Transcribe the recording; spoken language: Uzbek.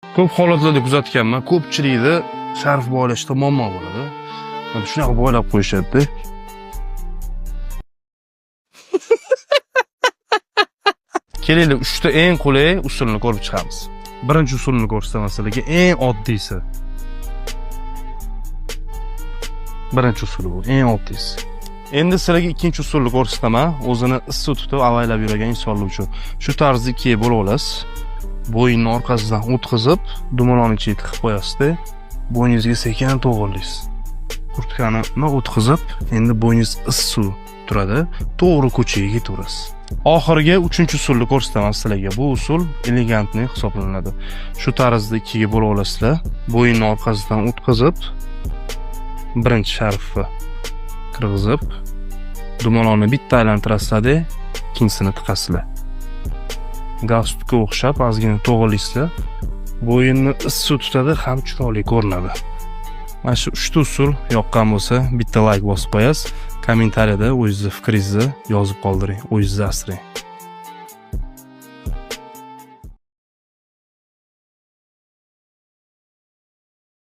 Ko'p holatlarda kuzatganman, ko'pchilikda sharf boylashda muammo bo'ladi. Mana shunaqa boylab qo'yishadi. Kelinglar, uchta eng qulay usulni ko'rib chiqamiz. Birinchi usulni ko'rsataman sizlarga, eng oddiysi. Birinchi usuli bu, eng oddiysi. Endi sizlarga ikkinchi usulni ko'rsataman. O'zini issiq tutib avaylab yurgan insonlar uchun. Shu tarzda ikkiga bo'lib olasiz. Bo'yinni orqasidan o'tkazib, dumaloqni ichiga tiqib qo'yasiz-da, bo'yningizga sekin to'g'irlaysiz. Kurtkani o'tkazib, endi bo'yningiz issiq turadi, to'g'ri ko'chaga ketaverasiz. Oxirgi uchinchi usulni ko'rsataman sizlarga. Bu usul elegantli hisoblanadi. Shu tarzda ikkiga bo'lib olasizlar. Bo'yinni orqasidan o'tkazib, birinchi sharfni kirgizib, dumaloqni bitta aylantirasizlar-da, ikkinchisini tiqasizlar. Galstukka o'xshab ozgina to'g'rilaysizlar. Bo'yinni issiq tutadi, ham chiroyli ko'rinadi. Mana shu uchta usul yoqqan bo'lsa, bitta like bosib qo'yasiz. Kommentariyada o'zingizni fikringizni yozib qoldiring, o'zingizni asrang.